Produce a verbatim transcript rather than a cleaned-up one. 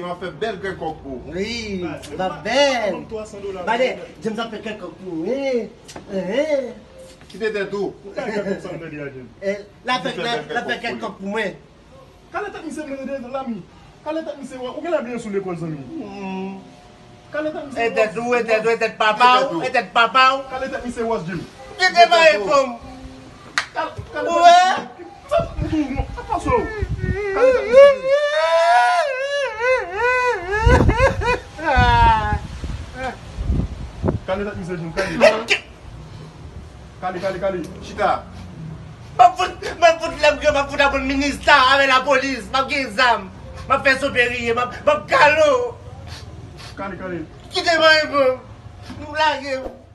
M ap fè bèl kèk kòk pou ou. Wi, l ap bèl. Gade, James ap fè kèk kòk pou ou. Eh, eh. Kite tèt ou. Eh, l ap fè, l ap fè kèk kòk pou mwen. Kale tèt misye, mwen, de lami. Kale tèt misye, ou gen la byen sou lekòl, zanmi. Kale tèt misye. E tèt ou, e tèt ou, e tèt papa ou, e tèt papa ou. Kale tèt misye, wòs Jim. Kite mari pou m. Kale, kale Ou wè? Sa m tou, non, apa so. Kale tèt misye. Kale tèt misye, Jim, kale. Kale, kale, kale. Chita. M ap fout, m ap fout lèm ke m ap fout aprann minista avè lapolis, m ap gen zam, m ap fè soperiye, m ap, m ap kalo. Kale, kale. Kite mari pou m. Nou lage m.